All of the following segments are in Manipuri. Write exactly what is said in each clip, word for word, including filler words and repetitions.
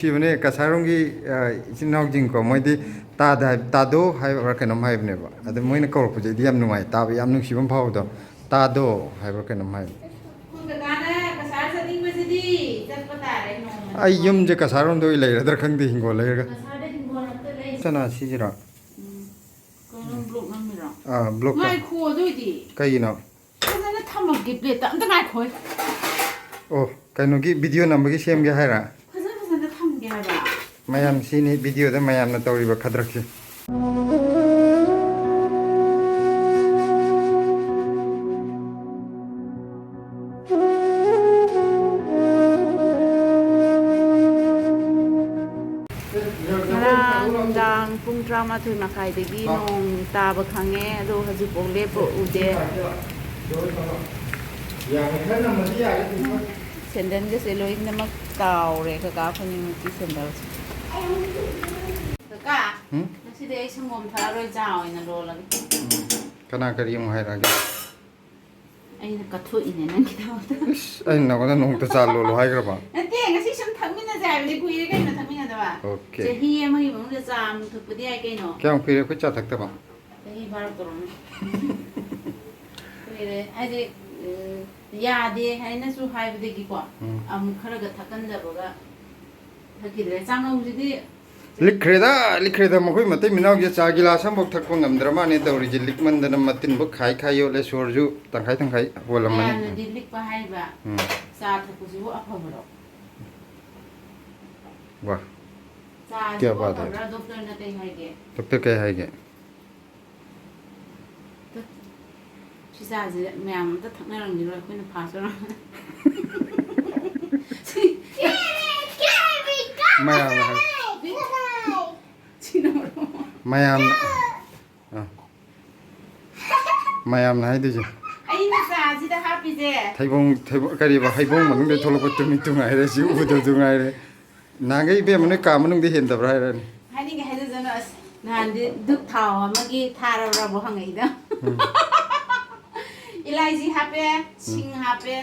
ꯁꯤꯕꯅꯦ ꯀꯁꯥꯔꯣꯝꯒꯤ, ꯑ, ꯏꯆꯤꯟ ꯏꯅꯥꯎꯁꯤꯡꯀꯣ, ꯃꯣꯏꯗꯤ ꯇꯥꯗ ꯍꯥꯏ-, ꯇꯥꯗꯣ ꯍꯥꯏꯕ꯭ꯔꯥ ꯀꯩꯅꯣꯝ ꯍꯥꯏꯕꯅꯦꯕ꯫ ꯑꯗ ꯃꯣꯏꯅ ꯀꯧꯔꯛꯄꯁꯦ ꯑꯩꯗꯤ ꯌꯥꯝ ꯅꯨꯡꯉꯥꯏ, ꯇꯥꯕ ꯌꯥꯝ ꯅꯨꯡꯁꯤꯕ ꯑꯃ ꯐꯥꯎꯕꯗꯣ꯫ ꯇꯥꯗꯣ ꯍꯥꯏꯕ꯭ꯔꯥ ꯀꯩꯅꯣꯝ ꯍꯥꯏꯕ꯫ ꯑꯩꯈꯣꯏ ꯀꯀꯥꯅ ꯀꯁꯥꯔ ꯆꯠꯅꯤꯡꯕꯁꯤꯗꯤ ꯆꯠꯄ ꯇꯥꯔꯦ ꯅꯣꯡꯃ꯫ ꯑꯩ ꯌꯨꯝꯁꯦ ꯀꯁꯥꯔꯣꯝꯗ ꯑꯣꯏ ꯂꯩꯔꯗ꯭ꯔꯥ ꯈꯪꯗꯦ, ꯍꯤꯡꯒꯣꯜ ꯂꯩꯔꯒ꯫ ꯀꯁꯥꯔꯗ ꯍꯤꯡꯒꯣꯜ ꯑꯝꯇ ꯂꯩ꯫ ꯁꯅꯥ ꯁꯤꯁꯤꯔꯣ? ꯎꯝ꯫ ꯀꯩꯅꯣ, ꯕ꯭ꯂꯣꯛ ꯅꯝꯃꯤꯔꯣ? ꯑꯥ, ꯕ꯭ꯂꯣꯛ ꯅꯝ-, ꯉꯥꯏꯈꯣ, ꯑꯗꯨꯏꯗꯤ꯫ ꯀꯩꯒꯤꯅꯣ? ꯐꯖꯅ ꯊꯝꯃꯒꯦ ꯄ꯭ꯂꯦꯠꯇ꯫ ꯑꯝꯇ ꯉꯥꯏꯈꯣ꯫ ꯑꯣ, ꯀꯩꯅꯣꯒꯤ ꯚꯤꯗꯤꯑꯣ ꯅꯝꯕꯒꯤ ꯁꯦꯝꯒꯦ ꯍꯥꯏꯔ? ꯐꯖ ꯐꯖꯅ ꯊꯝꯒꯦ ꯍꯥꯏꯕ꯫ ꯃꯌꯥꯝ ꯁꯤꯅꯤ ꯚꯤꯗꯤꯑꯣꯗ ꯃꯌꯥꯝꯅ ꯇꯧꯔꯤꯕ ꯈꯗ꯭ꯔꯛꯁꯦ꯫ ꯉꯔꯥꯡ ꯅꯨꯡꯗꯥꯡ ꯄꯨꯡ ꯇꯔꯥꯃꯥꯊꯣꯏ ꯃꯈꯥꯏꯗꯒꯤ ꯅꯣꯡ ꯇꯥꯕ ꯈꯪꯉꯦ, ꯑꯗꯣ ꯍꯧꯖꯤꯛꯐꯥꯎ ꯂꯦꯞꯄ ꯎꯗꯦ꯫ ꯁꯦꯟꯗꯟꯒꯁꯦ ꯂꯣꯏꯅꯃꯛ ꯇꯥꯎꯔꯦ, ꯀꯀꯥ ꯑꯩꯈꯣꯏꯅꯤꯃꯛꯀꯤ ꯁꯦꯟꯗꯜꯁꯦ꯫ ꯀꯀꯥ, ꯎꯝ? ꯉꯁꯤꯗꯤ ꯑꯩ ꯁꯪꯒꯣꯝ ꯊꯛꯑꯔꯣꯏ, ꯆꯥ ꯑꯣꯏꯅ ꯂꯣꯜꯂꯒꯦ꯫ ꯎꯝ꯫ ꯀꯅꯥ ꯀꯔꯤ ꯑꯃꯨꯛ ꯍꯥꯏꯔꯛꯑꯒꯦ? ꯑꯩꯅ ꯀꯠꯊꯣꯛꯏꯅꯦ ꯅꯪꯒꯤꯗꯃꯛꯇ꯫ ꯏꯁ, ꯑꯩꯅ ꯅꯉꯣꯟꯗ ꯅꯣꯡꯃꯇ ꯆꯥ ꯂꯣꯜꯂꯣ ꯍꯥꯏꯈ꯭ꯔꯕ? ꯅꯠꯇꯦ, ꯉꯁꯤ ꯁꯨꯝ ꯊꯛꯃꯤꯟꯅꯁꯦ ꯍꯥꯏꯕꯅꯤ, ꯀꯨꯏꯔꯦ ꯀꯩꯅꯣ ꯊꯛꯃꯤꯟꯅꯗꯕ꯫ ꯑꯣꯀꯦ꯫ ꯆꯍꯤ ꯑꯃꯒꯤ ꯃꯅꯨꯡꯗ ꯆꯥ ꯑꯃꯨꯛ ꯊꯛꯄꯗꯤ ꯌꯥꯏ ꯀꯩꯅꯣ꯫ ꯀꯌꯥꯝ ꯀꯨꯏꯔꯦ ꯑꯩꯈꯣꯏ ꯆꯥ ꯊꯛꯇꯕ? ꯆꯍꯤ ꯐꯥꯔꯛꯇꯧꯔꯝꯅꯤ꯫ ꯀꯨꯏꯔꯦ꯫ ꯍꯥꯏꯗꯤ, ꯎꯝ, ꯌꯥꯗꯦ ꯍꯥꯏꯅꯁꯨ ꯍꯥꯏꯕꯗꯒꯤꯀꯣ, ꯎꯝ꯫ ꯑꯃꯨꯛ ꯈꯔꯒ ꯊꯛꯀꯟꯗꯕꯒ ꯊꯛꯈꯤꯗ꯭ꯔꯦ꯫ ꯆꯥꯉꯧꯁꯤꯗꯤ ꯂꯤꯛꯈ꯭ꯔꯦꯗ, ꯂꯤꯛꯈ꯭ꯔꯦꯗ꯫ ꯃꯈꯣꯏ ꯃꯇꯩ ꯃꯅꯥꯎꯁꯦ ꯆꯥ ꯒꯤꯂꯥꯁ ꯑꯃꯐꯥꯎ ꯊꯛꯄ ꯉꯝꯗ꯭ꯔ ꯃꯥꯜꯂꯦ ꯇꯧꯔꯤꯁꯦ꯫ ꯂꯤꯛꯃꯟꯗꯅ ꯃꯇꯤꯟꯕꯨ ꯈꯥꯏ ꯈꯥꯏ ꯌꯣꯠꯂꯦ, ꯁꯣꯔꯁꯨ ꯇꯪꯈꯥꯏ ꯇꯪꯈꯥꯏ ꯍꯣꯜꯂꯝꯃꯅꯤ꯫ ꯃꯌꯥꯝꯅꯗꯤ ꯂꯤꯛꯄ ꯍꯥꯏꯔꯤꯕ ꯎꯝ꯫ ꯆꯥ ꯊꯛꯄꯁꯤꯕꯨ ꯑꯐꯕꯔꯣ? ꯋꯥ꯫ ꯆꯥꯁꯤꯕꯨ ꯀꯌꯥ ꯕꯥꯠ ꯍꯥꯏ? ꯑꯐꯕ꯭ꯔꯥ? ꯗꯣꯛꯇꯔꯅ ꯀꯩ ꯍꯥꯏꯒꯦ? ꯗꯣꯛꯇꯔ ꯀꯩ ꯍꯥꯏꯒꯦ? ꯇꯨ, ꯁꯤ ꯆꯥꯁꯦ ꯃꯌꯥꯝ ꯑꯝꯇ ꯊꯛꯅꯔꯝꯈꯤꯔꯣꯏ, ꯑꯩꯈꯣꯏꯅ ꯐꯥꯔꯁ ꯑꯣꯏꯔꯝꯃꯅꯤ꯫ ꯁꯤ-, ꯃꯌꯥꯝꯅ ꯍꯥꯏ-, ꯁꯤꯅ ꯃꯔꯣꯜ ꯑꯃ꯫ ꯃꯌꯥꯝꯅ, ꯑ, ꯃꯌꯥꯝꯅ ꯍꯥꯏꯗꯣꯏꯁꯦ꯫ ꯑꯩꯅ ꯆꯥꯁꯤꯗ ꯍꯥꯞꯄꯤꯁꯦ꯫ ꯊꯩꯕꯣꯡ, ꯊꯩꯕꯣꯡ, ꯀꯔꯤꯕ, ꯍꯩꯕꯣꯡ ꯃꯅꯨꯡꯗ ꯊꯣꯛꯂꯛꯄ ꯇꯨꯝꯃꯤꯠꯇꯨ ꯉꯥꯏꯔꯦ, ꯁꯤ ꯎꯕꯗꯁꯨ ꯉꯥꯏꯔꯦ꯫ ꯅꯍꯥꯟꯈꯩ ꯏꯕꯦꯝꯃ ꯅꯣꯏ ꯀꯥ ꯃꯅꯨꯡꯗ ꯍꯦꯟꯗꯕ꯭ꯔꯥ ꯍꯥꯏꯔꯅꯤ꯫ ꯍꯥꯏꯅꯤꯡꯉꯦ ꯍꯥꯏꯖꯁꯅꯨ꯫ ꯑꯁ, ꯅꯍꯥꯟꯗꯤ ꯙꯨꯞ ꯊꯥꯎ ꯑꯃꯒꯤ ꯊꯥꯔꯕ꯭ꯔꯥꯕꯨ ꯍꯪꯉꯛꯏꯗ꯫ ꯎꯝ꯫ ꯏꯂꯥꯏꯆꯤ ꯍꯥꯞꯄꯦ, ꯎꯝ꯫ ꯁꯤꯡ ꯍꯥꯞꯄꯦ,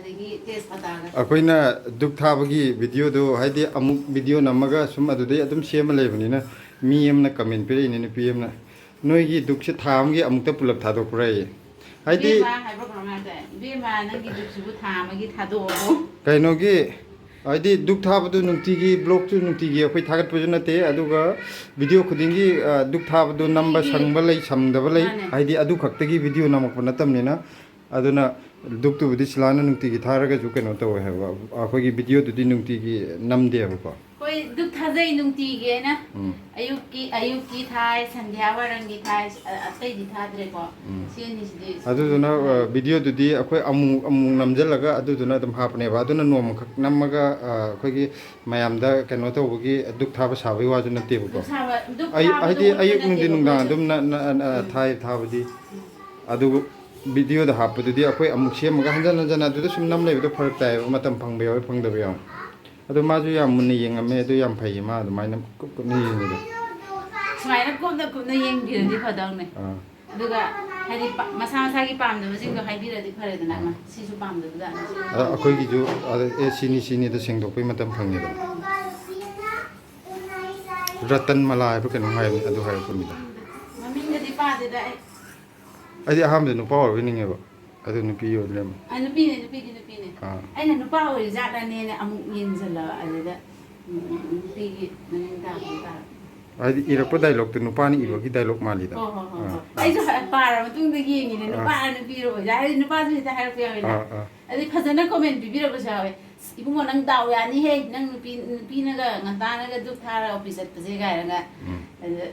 ꯑꯗꯒꯤ ꯇꯦꯖꯄꯇꯥꯒ꯫ ꯑꯩꯈꯣꯏꯅ ꯙꯨꯞ ꯊꯥꯕꯒꯤ ꯚꯤꯗꯤꯑꯣꯗꯣ, ꯍꯥꯏꯗꯤ ꯑꯃꯨꯛ ꯚꯤꯗꯤꯑꯣ ꯅꯝꯃꯒ ꯁꯨꯝ ꯑꯗꯨꯗꯩ ꯑꯗꯨꯝ ꯁꯦꯝꯃ ꯂꯩꯕꯅꯤꯅ, ꯃꯤ ꯑꯃꯅ ꯀꯃꯦꯟ ꯄꯤꯔꯛꯏꯅꯦ, ꯅꯨꯄꯤ ꯑꯃꯅ, "ꯅꯣꯏꯒꯤ ꯙꯨꯞꯁꯦ ꯊꯥ ꯑꯃꯒꯤ ꯑꯃꯨꯛꯇ ꯄꯨꯂꯞ ꯊꯥꯗꯣꯛꯄ꯭ꯔꯥ?" ꯍꯥꯏꯌꯦ꯫ ꯍꯥꯏꯗꯤ ꯏꯕꯦꯝꯃ ꯍꯥꯏꯕ꯭ꯔꯣ ꯀꯩꯅꯣꯝ ꯍꯥꯏꯇꯥꯔꯦ, "ꯏꯕꯦꯝꯃ, ꯅꯪꯒꯤ ꯙꯨꯞꯁꯤꯕꯨ ꯊꯥ ꯑꯃꯒꯤ ꯊꯥꯗꯣꯛꯑꯕꯣ?" ꯀꯩꯅꯣꯒꯤ, ꯍꯥꯏꯗꯤ ꯙꯨꯞ ꯊꯥꯕꯗꯨ ꯅꯨꯡꯇꯤꯒꯤ, ꯕ꯭ꯂꯣꯛꯁꯨ ꯅꯨꯡꯇꯤꯒꯤ ꯑꯩꯈꯣꯏ ꯊꯥꯒꯠꯄꯁꯨ ꯅꯠꯇꯦ, ꯑꯗꯨꯒ ꯚꯤꯗꯤꯑꯣ ꯈꯨꯗꯤꯡꯒꯤ, ꯑ, ꯙꯨꯞ ꯊꯥꯕꯗꯨ ꯅꯝꯕ ꯅꯨꯡꯇꯤꯒꯤ꯫ ꯁꯪꯕ ꯂꯩ, ꯁꯪꯗꯕ ꯂꯩ, ꯃꯥꯅꯦ꯫ ꯍꯥꯏꯗꯤ ꯑꯗꯨ ꯈꯛꯇꯒꯤ ꯚꯤꯗꯤꯑꯣ ꯅꯝꯃꯛꯄ ꯅꯠꯇꯕꯅꯤꯅ꯫ ꯑꯗꯨꯅ ꯙꯨꯞꯇꯨꯕꯨꯗꯤ ꯁꯤꯂꯥꯅ ꯅꯨꯡꯇꯤꯒꯤ ꯊꯥꯔꯒꯁꯨ ꯀꯩꯅꯣ ꯇꯧꯋꯦ ꯍꯥꯏꯕ, ꯑꯩꯈꯣꯏꯒꯤ ꯚꯤꯗꯤꯑꯣꯗꯨꯗꯤ ꯅꯨꯡꯇꯤꯒꯤ ꯅꯝꯗꯦꯕꯀꯣ꯫ ꯍꯣꯏ, ꯙꯨꯞ ꯊꯥꯖꯩ ꯅꯨꯡꯇꯤꯒꯤ ꯍꯥꯏꯅ꯫ ꯎꯝ꯫ ꯑꯌꯨꯛꯀꯤ, ꯑꯌꯨꯛꯀꯤ ꯊꯥꯏ, ꯁꯟꯙ꯭ꯌꯥ ꯋꯥꯏꯔꯝꯒꯤ ꯊꯥꯏ, ꯑ-, ꯑꯇꯩꯗꯤ ꯊꯥꯗ꯭ꯔꯦꯀꯣ꯫ ꯎꯝ꯫ ꯁꯤ ꯑꯅꯤꯁꯤꯗꯤ ꯑꯗꯨꯗꯨꯅ, ꯑ, ꯚꯤꯗꯤꯑꯣꯗꯨꯗꯤ ꯑꯩꯈꯣꯏ ꯑꯃꯨꯛ ꯑꯃꯨꯛ ꯅꯝꯁꯤꯜꯂꯒ ꯑꯗꯨꯗꯨꯅ ꯑꯗꯨꯝ ꯍꯥꯞꯄꯅꯦꯕ꯫ ꯑꯗꯨꯅ ꯅꯣꯡꯃꯈꯛ ꯅꯝꯃꯒ, ꯑ, ꯑꯩꯈꯣꯏꯒꯤ ꯃꯌꯥꯝꯗ ꯀꯩꯅꯣ ꯇꯧꯕꯒꯤ ꯙꯨꯞ ꯊꯥꯕ ꯁꯥꯕꯒꯤ ꯋꯥꯁꯨ ꯅꯠꯇꯦꯕꯀꯣ꯫ ꯙꯨꯞ ꯁꯥꯕ, ꯙꯨꯞ ꯑꯌꯨꯛ, ꯊꯥꯕꯗꯣ ꯍꯥꯏꯗꯤ ꯈꯛꯇ ꯑꯌꯨꯛ ꯅꯨꯡꯊꯤꯟ ꯅꯠꯇꯦꯕ ꯅꯨꯡꯗꯥꯡ ꯑꯩꯈꯣꯏꯁꯨ꯫ ꯑꯗꯨꯝ ꯅ-, ꯅ-, ꯅ-, ꯑ, ꯎꯝ꯫ ꯊꯥꯏ ꯊꯥꯕꯗꯤ꯫ ꯑꯗꯨꯕꯨ ꯚꯤꯗꯤꯑꯣꯗ ꯍꯥꯞꯄꯗꯨꯗꯤ ꯑꯩꯈꯣꯏ ꯑꯃꯨꯛ ꯁꯦꯝꯃꯒ ꯍꯟꯖꯟ ꯍꯟꯖꯟ ꯑꯗꯨꯗ ꯁꯨꯝ ꯅꯝ ꯂꯩꯕꯗꯣ ꯐꯔꯛ ꯇꯥꯏꯌꯦꯕ, ꯃꯇꯝ ꯐꯪꯕ ꯌꯥꯎꯋꯤ, ꯐꯪꯗꯕ ꯌꯥꯎꯋꯤ꯫ ꯑꯗꯣ ꯃꯥꯁꯨ ꯌꯥꯝ ꯃꯨꯟꯅ ꯌꯦꯡꯉꯝꯃꯦ, ꯑꯗꯨ ꯌꯥꯝ ꯐꯩꯌꯦ ꯃꯥ ꯑꯗꯨꯃꯥꯏꯅ ꯀꯨꯞ ꯀꯨꯞꯅ ꯌꯦꯡꯉꯤꯗꯣ꯫ ꯁꯨꯃꯥꯏꯅ ꯀꯨꯞꯅ ꯀꯨꯞꯅ ꯌꯦꯡꯕꯤꯔꯗꯤ ꯐꯗꯧꯅꯦ꯫ ꯑꯥ꯫ ꯑꯗꯨꯒ ꯍꯥꯏꯗꯤ ꯄꯥ-, ꯃꯁꯥ ꯃꯁꯥꯒꯤ ꯄꯥꯝꯗꯕꯁꯤꯡꯗꯣ ꯍꯥꯏꯕꯤꯔꯗꯤ ꯐꯔꯦꯗꯅ, ꯑꯃ ꯁꯤꯁꯨ ꯄꯥꯝꯗꯕꯖꯥꯠꯅꯤ, ꯁꯤꯁꯨ ꯑꯗ ꯑꯩꯈꯣꯏꯒꯤꯁꯨ ꯑꯗ ꯑꯦ ꯁꯤꯅꯤ ꯁꯤꯅꯤꯗ ꯁꯦꯡꯗꯣꯛꯄꯩ ꯃꯇꯝ ꯐꯪꯉꯦꯗꯅ꯫ ꯔꯇꯟ ꯃꯂꯥ ꯍꯥꯏꯕ꯭ꯔꯥ ꯀꯩꯅꯣꯝ ꯍꯥꯏꯕꯅꯤ, ꯑꯗꯨ ꯍꯥꯏꯔꯛꯄꯅꯤꯗ꯫ ꯃꯃꯤꯡꯒꯗꯤ ꯄꯥꯗꯦꯗ ꯑꯩ꯫ ꯑꯩꯗꯤ ꯑꯍꯥꯟꯕꯗ ꯅꯨꯄꯥ ꯑꯣꯏꯔꯕꯣꯏ ꯅꯤꯡꯉꯦꯕ, ꯑꯗꯨ ꯅꯨꯄꯤ ꯑꯣꯏ ꯂꯩꯔꯝꯃꯦ꯫ ꯑ, ꯅꯨꯄꯤꯅꯦ, ꯅꯨꯄꯤꯗꯤ ꯅꯨꯄꯤꯅꯦ꯫ ꯑꯥ꯫ ꯑꯩꯅ ꯅꯨꯄꯥ ꯑꯣꯏꯔꯤꯖꯥꯠꯂꯅꯦꯅ ꯑꯃꯨꯛ ꯌꯦꯡꯁꯤꯜꯂꯕ, ꯑꯗꯨꯗ, ꯎꯝ, ꯅꯨꯄꯤꯒꯤ ꯃꯃꯤꯡ ꯇꯥꯕ ꯍꯥꯏꯇꯥꯔꯦ꯫ ꯍꯥꯏꯗꯤ ꯏꯔꯛꯄ ꯗꯥꯏꯂꯣꯛꯇꯣ ꯅꯨꯄꯥꯅ ꯏꯕꯒꯤ ꯗꯥꯏꯂꯣꯛ ꯃꯥꯜꯂꯤꯗ꯫ ꯍꯣꯏ, ꯍꯣꯏ, ꯍꯣꯏ, ꯑꯥ, ꯍꯣꯏ꯫ ꯑꯥ꯫ ꯑꯩꯁꯨ ꯍ-, ꯄꯥꯔ ꯃꯇꯨꯡꯗ ꯌꯦꯡꯉꯤꯅꯦ, ꯑꯥ꯫ ꯅꯨꯄꯥꯔ ꯅꯨꯄꯤꯔꯣ ꯑꯣꯏꯖꯥꯠ, ꯍꯥꯏꯗꯤ ꯅꯨꯄꯥꯁꯨ ꯍꯦꯛꯇ ꯍꯥꯏꯔꯛꯄ ꯌꯥꯎꯋꯦꯅ꯫ ꯑꯥ, ꯑꯥ꯫ ꯑꯗꯩ ꯐꯖꯅ ꯀꯣꯃꯦꯟ ꯄꯤꯕꯤꯔꯛꯄꯁꯨ ꯌꯥꯎꯋꯦ꯫ "ꯑꯁ, ꯏꯕꯨꯡꯉꯣ, ꯅꯪ ꯗꯥꯎ ꯌꯥꯅꯤꯍꯦ, ꯅꯪ ꯅꯨꯄꯤ, ꯅꯨꯄꯤꯅꯒ ꯉꯟꯇꯥꯅꯒ ꯙꯨꯞ ꯊꯥꯔꯒ ꯑꯣꯐꯤꯁ ꯆꯠꯄꯁꯦ" ꯀꯥꯏꯅꯒ꯫ ꯎꯝ꯫ ꯑꯗ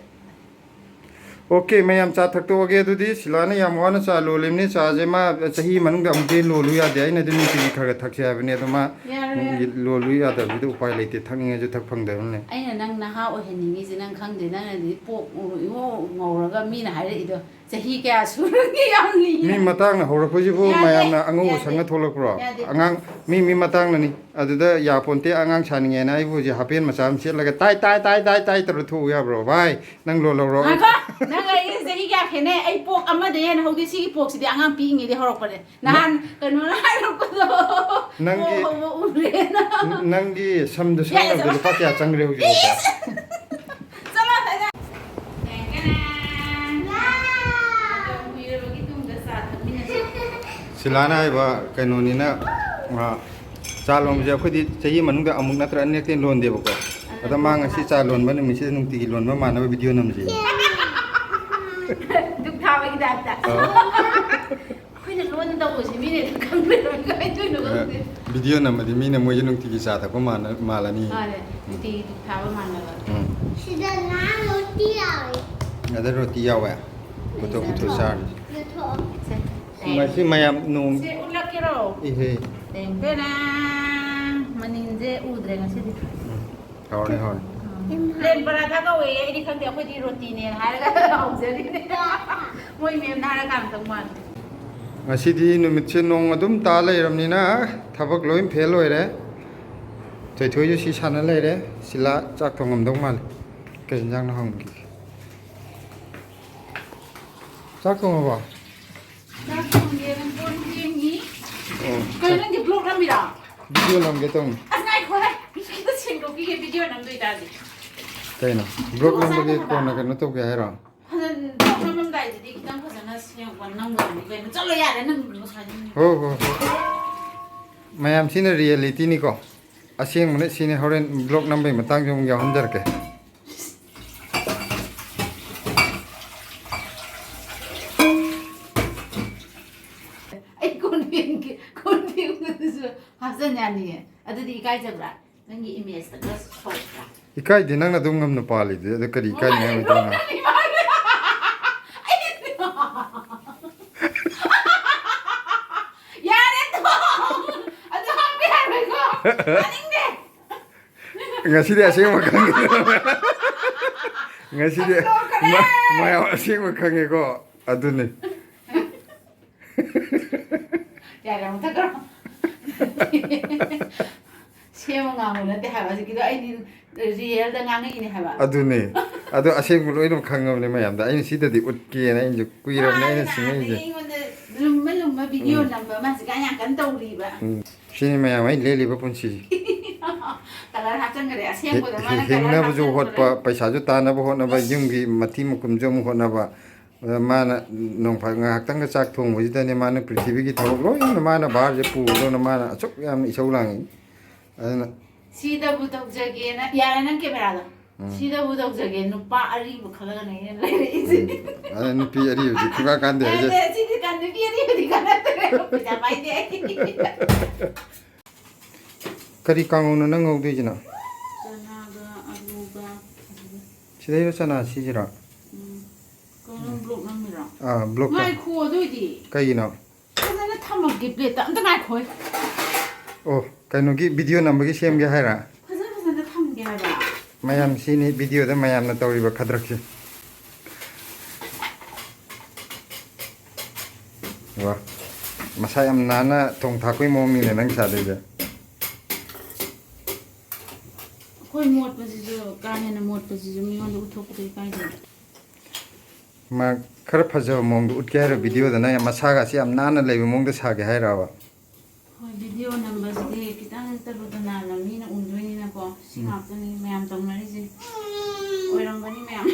ꯑꯣꯀꯦ, ꯃꯌꯥꯝ ꯆꯥ ꯊꯛꯇꯣꯛꯑꯒꯦ꯫ ꯑꯗꯨꯗꯤ ꯁꯤꯂꯥꯅ ꯌꯥꯝ ꯋꯥꯅ ꯆꯥ ꯂꯣꯜꯂꯤꯕꯅꯤ꯫ ꯆꯥꯁꯦ ꯃꯥ ꯆꯍꯤ ꯃꯅꯨꯡꯗ ꯑꯃꯨꯛꯇꯤ ꯂꯣꯜꯂꯨ ꯌꯥꯗꯦ꯫ ꯑꯩꯅꯗꯤ ꯅꯨꯡꯇꯤꯒꯤ ꯈꯔ ꯈꯔ ꯊꯛꯁꯦ ꯍꯥꯏꯕꯅꯤ, ꯑꯗꯣ ꯃꯥ ꯌꯥꯔꯣꯏ, ꯌꯥꯔꯣꯏ꯫ ꯂꯣꯜꯂꯨ ꯌꯥꯗꯕꯁꯤꯗ ꯎꯄꯥꯏ ꯂꯩꯇꯦ, ꯊꯛꯅꯤꯡꯉꯁꯨ ꯊꯛ ꯐꯪꯗꯕꯅꯤꯅꯦ꯫ ꯑꯩꯅ ꯅꯪ ꯅꯍꯥ ꯑꯣꯏꯍꯟꯅꯤꯡꯉꯤꯁꯦ ꯅꯪ ꯈꯪꯗꯦ꯫ ꯅꯪꯅꯗꯤ ꯄꯣꯛ ꯏꯉꯧ ꯉꯧꯔꯒ ꯃꯤꯅ ꯍꯥꯏꯔꯛꯏꯗꯣ ꯆꯍꯤ ꯀꯌꯥ ꯁꯨꯔꯒꯦ? ꯌꯥꯝ ꯂꯤꯔꯦ꯫ ꯃꯤ ꯃꯇꯥꯡꯅ ꯍꯧꯔꯛꯄꯁꯤꯕꯨ ꯌꯥꯗꯦ, ꯃꯌꯥꯝꯅ ꯑꯉꯧꯕ ꯌꯥꯗꯦ꯫ ꯁꯪꯉ ꯊꯣꯛꯂꯛꯄ꯭ꯔꯣ? ꯌꯥꯗꯦ꯫ ꯑꯉꯥꯡ ꯃꯤ, ꯃꯤ ꯃꯇꯥꯡꯅꯅꯤ꯫ ꯑꯗꯨꯗ ꯌꯥꯄꯣꯟꯇꯦ, ꯑꯉꯥꯡ ꯁꯥꯅꯤꯡꯉꯦꯅ ꯑꯩꯕꯨ ꯍꯧꯖꯤꯛ ꯍꯥꯄꯦꯟ ꯃꯆꯥ ꯑꯃ ꯁꯦꯠꯂꯒ ꯇꯥꯏ, ꯇꯥꯏ, ꯇꯥꯏ, ꯇꯥꯏ, ꯇꯥꯏ ꯇꯧꯔ ꯊꯣꯛꯎ ꯌꯥꯕ꯭ꯔꯣ? ꯚꯥꯏ, ꯅꯪ ꯂꯣꯜ ꯂꯧꯔꯣ꯫ ꯉꯥꯏꯈꯣ, ꯅꯪ ꯑꯩꯒꯤ ꯆꯍꯤ ꯀꯌꯥ ꯈꯦꯠꯅꯩ? ꯑꯩ ꯄꯣꯛ ꯑꯃꯗꯩ ꯍꯦꯟꯅ ꯍꯧꯗꯦ꯫ ꯁꯤꯒꯤ ꯄꯣꯛꯁꯤꯗꯤ ꯑꯉꯥꯡ ꯄꯤꯛꯏꯉꯩꯗꯩ ꯍꯧꯔꯛꯄꯅꯦ꯫ ꯅꯍꯥꯟ ꯀꯩꯅꯣꯅ ꯍꯥꯏꯔꯛꯄꯗꯣ, ꯅꯪꯒꯤ, ꯄꯣꯛ ꯍꯧꯕ ꯎꯔꯦꯅ꯫ ꯅꯪꯒꯤ ꯁꯝꯗꯣ ꯌꯥꯔꯦ, ꯁꯪꯅꯕꯗ ꯆꯠꯂꯣ꯫ ꯂꯨꯄꯥ ꯀꯌꯥ ꯆꯪꯈ꯭ꯔꯦ ꯍꯧꯖꯤꯛꯐꯥꯎꯗ? ꯏꯁ! ꯆꯠꯂꯣ ꯑꯁ꯭ꯋꯥꯏꯗ꯫ ꯀꯨꯏꯔꯕꯒꯤ ꯇꯨꯡꯗ ꯆꯥ ꯊꯛꯃꯤꯟꯅꯁꯤ꯫ ꯁꯤꯂꯥꯅ ꯍꯥꯏꯕ ꯀꯩꯅꯣꯅꯤꯅ, ꯑ, ꯆꯥ ꯂꯣꯟꯕꯁꯦ ꯑꯩꯈꯣꯏꯗꯤ ꯆꯍꯤ ꯃꯅꯨꯡꯗ ꯑꯃꯨꯛ ꯅꯠꯇ꯭ꯔ ꯑꯅꯤꯔꯛꯇꯩ ꯂꯣꯟꯗꯦꯕꯀꯣ꯫ ꯑꯗ ꯃꯥ ꯉꯁꯤ ꯆꯥ ꯂꯣꯟꯕ ꯅꯨꯃꯤꯠꯁꯤꯗ ꯅꯨꯡꯇꯤꯒꯤ ꯂꯣꯟꯕ ꯃꯥꯟꯅꯕ ꯚꯤꯗꯤꯑꯣ ꯅꯝꯁꯦ꯫ ꯙꯨꯛ ꯊꯥꯕꯒꯤ ꯇꯥꯏꯞꯇ꯫ ꯑ꯫ ꯑꯩꯈꯣꯏꯅ ꯂꯣꯟꯅ ꯇꯧꯕꯁꯦ ꯃꯤꯅ ꯈꯪꯗꯣꯏꯔꯣ, ꯀꯃꯥꯏꯅ ꯇꯧꯔꯤꯅꯣ ꯑ, ꯈꯪꯗꯦ꯫ ꯚꯤꯗꯤꯑꯣ ꯅꯝꯃꯗꯤ ꯃꯤꯅ ꯃꯣꯏꯁꯦ ꯅꯨꯡꯇꯤꯒꯤ ꯆꯥ ꯊꯛꯄ ꯃꯥꯟꯅ-, ꯃꯥꯜꯂꯅꯤ꯫ ꯃꯥꯅꯦ, ꯅꯨꯡꯇꯤꯒꯤ ꯙꯨꯛ ꯊꯥꯕ ꯃꯥꯟꯅꯕ꯫ ꯎꯝ꯫ ꯁꯤꯗ ꯉꯥ ꯔꯣꯇꯤ ꯌꯥꯎꯋꯦ꯫ ꯑꯗ ꯔꯣꯇꯤ ꯌꯥꯎꯋꯦ? ꯄꯨꯊꯣꯛ, ꯄꯨꯊꯣꯛ ꯆꯥꯔꯁꯤ꯫ ꯄꯨꯊꯣꯛꯑꯣ꯫ ꯁꯦ, ꯃꯁꯤ ꯃꯌꯥꯝ ꯅꯣꯡ ꯁꯦ ꯎꯠꯂꯛꯀꯦꯔꯣ? ꯏꯍꯦ꯫ ꯇꯦꯡ ꯇꯦꯔꯥꯡ! ꯃꯅꯤꯟꯁꯦ ꯎꯗ꯭ꯔꯦ ꯉꯁꯤꯗꯤ꯫ ꯎꯝ꯫ ꯍꯥꯎꯔꯅꯤ, ꯍꯥꯎꯔꯅꯤ꯫ ꯎꯝ꯫ ꯄ꯭ꯂꯦꯟ ꯄꯔꯥꯊꯥ ꯀꯧꯋꯦ, ꯑꯩꯗꯤ ꯈꯪꯗꯦ, ꯑꯩꯈꯣꯏꯗꯤ ꯔꯣꯇꯤꯅꯦꯅ ꯍꯥꯏꯔꯒ ꯍꯥꯎꯖꯔꯤꯅꯦ꯫ ꯃꯣꯏ ꯃꯦꯝꯅ ꯍꯥꯏꯔꯀꯥꯟꯗ ꯇꯧ ꯃꯥꯜꯂꯦ꯫ ꯉꯁꯤꯗꯤ ꯅꯨꯃꯤꯠꯁꯦ ꯅꯣꯡ ꯑꯗꯨꯝ ꯇꯥ ꯂꯩꯔꯕꯅꯤꯅ ꯊꯕꯛ ꯂꯣꯏ ꯐꯦꯜ ꯑꯣꯏꯔꯦ꯫ ꯊꯣꯏꯊꯣꯏꯁꯨ ꯁꯤ ꯁꯥꯟꯅ ꯂꯩꯔꯦ, ꯁꯤꯂꯥ ꯆꯥꯛ ꯊꯣꯡꯉꯝꯗꯧ ꯃꯥꯜꯂꯦ꯫ ꯀꯩ ꯌꯦꯟꯖꯥꯡꯅꯣ ꯍꯪꯈꯤꯒꯦ꯫ ꯆꯥꯛ ꯊꯣꯡꯉꯕꯣ? ꯆꯥꯛ ꯊꯣꯡꯒꯦꯅ ꯀꯣꯟ ꯐꯦꯡꯉꯤ꯫ ꯑꯣ꯫ ꯀꯩꯅꯣ, ꯅꯪꯗꯤ ꯕ꯭ꯂꯣꯛ ꯅꯝꯃꯤꯔꯣ? ꯚꯤꯗꯤꯑꯣ ꯅꯝꯒꯦ ꯇꯧꯅꯤ꯫ ꯑꯁ, ꯉꯥꯏꯈꯣꯍꯦ, ꯈꯤꯇ ꯁꯦꯡꯗꯣꯛꯈꯤꯒꯦ, ꯚꯤꯗꯤꯑꯣ ꯅꯝꯗꯣꯏ ꯇꯥꯔꯗꯤ꯫ ꯀꯩꯅꯣ? ꯕ꯭ꯂꯣꯛ ꯅꯝꯕꯒꯤ ꯀꯣꯟꯅ ꯀꯩꯅꯣ ꯇꯧꯒꯦ ꯍꯥꯏꯔꯣ? ꯐꯖꯅ ꯕ꯭ꯂꯣꯛ ꯅꯝꯃꯝꯗꯥꯏꯗꯗꯤ ꯈꯤꯇꯪ ꯐꯖꯅ ꯁꯦꯡꯕ ꯅꯝꯒꯗꯕꯅꯤ ꯀꯩꯅꯣ꯫ ꯆꯠꯂꯣ ꯌꯥꯔꯦ, ꯅꯪ ꯉꯁꯥꯏꯗꯤ꯫ ꯍꯣ, ꯍꯣ, ꯍꯣ꯫ ꯃꯌꯥꯝ, ꯁꯤꯅ ꯔꯤꯌꯦꯂꯤꯇꯤꯅꯤꯀꯣ꯫ ꯑꯁꯦꯡꯕꯅꯦ ꯁꯤꯅꯦ, ꯍꯣꯔꯦꯟ ꯕ꯭ꯂꯣꯛ ꯅꯝꯕꯩ ꯃꯇꯥꯡꯁꯨ ꯑꯃꯨꯛ ꯌꯥꯎꯍꯟꯖꯔꯛꯀꯦ꯫ ꯑꯩ ꯀꯣꯟ ꯐꯦꯡꯒꯦ, ꯀꯣꯟ ꯐꯦꯡꯕꯗꯨꯁꯨ ꯍꯥꯞꯆꯟ ꯌꯥꯅꯤꯌꯦ꯫ ꯑꯗꯨꯗꯤ ꯏꯀꯥꯏꯖꯕ꯭ꯔꯥ? ꯅꯪꯒꯤ ꯏꯃꯦꯖꯇꯒ ꯁꯣꯛꯄ꯭ꯔꯥ? ꯏꯀꯥꯏꯗꯦ, ꯅꯪꯅ ꯑꯗꯨꯝ ꯉꯝꯅ ꯄꯥꯜꯂꯤꯗꯨꯗꯤ, ꯑꯗ ꯀꯔꯤ ꯏꯀꯥꯏꯅꯤꯡꯉꯥꯏ ꯑꯣꯏꯗꯣꯏꯅꯣ? ꯌꯥꯔꯦ, ꯇꯣꯛ! ꯑꯗꯨ ꯍꯥꯞꯄ ꯌꯥꯔꯣꯏꯀꯣ꯫ ꯇꯥꯅꯤꯡꯗꯦ꯫ ꯉꯁꯤꯗꯤ ꯑꯁꯦꯡꯕ ꯈꯪꯉꯦ꯫ ꯉꯁꯤꯗꯤ ꯇꯣꯛꯈ꯭ꯔꯦ꯫ ꯃ-, ꯃꯌꯥꯝ ꯑꯁꯦꯡꯕ ꯈꯪꯉꯦꯀꯣ꯫ ꯑꯗꯨꯅꯤ꯫ ꯌꯥꯔꯦ, ꯃꯨꯊꯠꯈ꯭ꯔꯣ꯫ ꯁꯦꯝꯃ ꯉꯥꯡꯕ ꯅꯠꯇꯦ ꯍꯥꯏꯕ ꯍꯧꯖꯤꯛꯀꯤꯗꯣ, ꯑꯩꯗꯤ ꯔꯤꯌꯦꯜꯗ ꯉꯥꯡꯉꯛꯏꯅꯦ ꯍꯥꯏꯕ꯫ ꯑꯗꯨꯅꯦ꯫ ꯑꯗꯣ ꯑꯁꯦꯡꯕ ꯂꯣꯏꯅ ꯈꯪꯉꯕꯅꯦ ꯃꯌꯥꯝꯗ꯫ ꯑꯩꯅ ꯁꯤꯗꯗꯤ ꯎꯠꯀꯦꯅ ꯑꯩꯅꯁꯨ ꯀꯨꯏꯔꯕꯅꯦ ꯃꯥꯅꯦ, ꯑꯩꯅ ꯃꯥꯅꯦ, ꯁꯤꯡꯉꯛꯏꯁꯦ꯫ ꯑꯩꯉꯣꯟꯗ ꯂꯨꯝꯃ ꯂꯨꯝꯃ ꯚꯤꯗꯤꯑꯣ ꯎꯝ꯫ ꯅꯝꯕ ꯑꯃ ꯍꯧꯖꯤꯛꯀꯥꯟ ꯌꯥꯝ ꯀꯟꯅ ꯇꯧꯔꯤꯕ꯫ ꯎꯝ꯫ ꯁꯤꯅꯤ ꯃꯌꯥꯝ ꯑꯩ ꯂꯦꯜꯂꯤꯕ ꯄꯨꯟꯁꯤꯁꯦ꯫ ꯀꯂꯔ ꯍꯥꯞꯆꯟꯈ꯭ꯔꯦ꯫ ꯑꯁꯦꯡꯕꯗ ꯍꯤ-, ꯃꯥꯅ ꯀꯂꯔ ꯍꯤꯡꯅꯕꯁꯨ ꯍꯥꯞꯆꯟꯈ꯭ꯔꯦ꯫ ꯍꯣꯠꯄ, ꯄꯩꯁꯥꯁꯨ ꯇꯥꯅꯕ ꯍꯣꯠꯅꯕ, ꯌꯨꯝꯒꯤ ꯃꯊꯤ ꯃꯀꯨꯝꯁꯨ ꯑꯃꯨꯛ ꯍꯣꯠꯅꯕ꯫ ꯑꯗ ꯃꯥꯅ ꯅꯣꯡꯐꯥ-, ꯉꯥꯏꯍꯥꯛꯇꯪꯒ ꯆꯥꯛ ꯊꯣꯡꯕꯁꯤꯗꯅꯦ ꯃꯥꯅ ꯄ꯭ꯔꯤꯊꯤꯕꯤꯒꯤ ꯊꯕꯛ ꯂꯣꯏꯅ ꯃꯥꯅ ꯚꯥꯔꯁꯦ ꯄꯨꯕꯗꯧꯅ ꯃꯥꯅ ꯑꯁꯨꯛ ꯌꯥꯝꯅ ꯏꯁꯧ ꯂꯥꯡꯉꯤ꯫ ꯑꯗꯨꯅ ꯁꯤꯗꯕꯨ ꯇꯧꯖꯒꯦꯅ꯫ ꯌꯥꯔꯦ, ꯅꯪ ꯀꯦꯃꯦꯔꯥꯗꯣ꯫ ꯎꯝ꯫ ꯁꯤꯗꯕꯨ ꯇꯧꯖꯒꯦ, ꯅꯨꯄꯥ ꯑꯔꯤꯕ ꯈꯜꯂꯒꯅꯦ ꯑꯩꯅ ꯂꯩꯔꯛꯏꯁꯦ꯫ ꯎꯝ꯫ ꯑꯗ ꯅꯨꯄꯤ ꯑꯔꯤꯕꯗꯤ ꯈꯨꯀꯥ ꯀꯥꯟꯗꯦ ꯍꯥꯏꯁꯦ꯫ ꯅꯠꯇꯦ, ꯁꯤꯗꯤ ꯀꯥꯟ-, ꯅꯨꯄꯤ ꯑꯔꯤꯕꯗꯤ ꯀꯥꯟꯅꯗ꯭ꯔꯦ꯫ ꯄꯩꯁꯥ ꯄꯥꯏꯗꯦ ꯑꯩ꯫ ꯀꯔꯤ ꯀꯥꯡꯉꯧꯅꯣ ꯅꯪ ꯉꯧꯗꯣꯏꯁꯤꯅ? ꯆꯅꯥꯒ ꯑꯂꯨꯒ꯫ ꯁꯤꯗꯩꯔꯣ ꯆꯅꯥ ꯁꯤꯁꯤꯔꯣ? ꯎꯝ꯫ ꯀꯩꯅꯣ, ꯕ꯭ꯂꯣꯛ ꯅꯝꯃꯤꯔꯣ? ꯑꯥ, ꯕ꯭ꯂꯣꯛ ꯇ-, ꯉꯥꯏꯈꯣ, ꯑꯗꯨꯏꯗꯤ꯫ ꯀꯩꯒꯤꯅꯣ? ꯐꯖꯅ ꯊꯝꯃꯒꯦ ꯄ꯭ꯂꯦꯠꯇ꯫ ꯑꯝꯇ ꯉꯥꯏꯈꯣꯍꯦ꯫ ꯑꯣ, ꯀꯩꯅꯣꯒꯤ ꯚꯤꯗꯤꯑꯣ ꯅꯝꯕꯒꯤ ꯁꯦꯝꯒꯦ ꯍꯥꯏꯔ? ꯐꯖ ꯐꯖꯅ ꯊꯝꯒꯦ ꯍꯥꯏꯕ꯫ ꯃꯌꯥꯝ ꯁꯤꯅꯤ ꯚꯤꯗꯤꯑꯣꯗ ꯃꯌꯥꯝꯅ ꯇꯧꯔꯤꯕ ꯈꯗ꯭ꯔꯛꯁꯦ꯫ ꯋꯥ, ꯃꯁꯥ ꯌꯥꯝ ꯅꯥꯟꯅ ꯊꯣꯡ ꯊꯥꯛꯄꯒꯤ ꯃꯑꯣꯡꯅꯤꯅꯦ ꯅꯪ ꯁꯥꯗꯣꯏꯁꯦ꯫ ꯑꯩꯈꯣꯏ ꯃꯣꯠꯄꯁꯤꯁꯨ, ꯀꯥ ꯍꯦꯟꯅ ꯃꯣꯠꯄꯁꯤꯁꯨ ꯃꯤꯉꯣꯟꯗ ꯎꯠꯊꯣꯛꯄꯗ ꯏꯀꯥꯏꯖꯩ꯫ ꯃꯥ ꯈꯔ ꯐꯖꯕ ꯃꯑꯣꯡꯗ ꯎꯠꯀꯦ ꯍꯥꯏꯔꯣ ꯚꯤꯗꯤꯑꯣꯗ? ꯅꯪ ꯃꯁꯥꯒꯁꯤ ꯌꯥꯝ ꯅꯥꯟꯅ ꯂꯩꯕ ꯃꯑꯣꯡꯗ ꯁꯥꯒꯦ ꯍꯥꯏꯔꯕ? ꯍꯣꯏ, ꯚꯤꯗꯤꯑꯣ ꯅꯝꯕꯁꯤꯗꯤ ꯈꯤꯇꯪ ꯇꯔꯨ ꯇꯅꯥꯟꯅ ꯃꯤꯅ ꯎꯗꯣꯏꯅꯤꯅꯀꯣ꯫ ꯁꯤ ꯎꯝ꯫ ꯉꯥꯛꯇꯅꯤ ꯃꯌꯥꯝ ꯇꯧꯅꯔꯤꯁꯦ꯫ ꯑꯣꯏꯔꯝꯒꯅꯤ ꯃꯌꯥꯝ꯫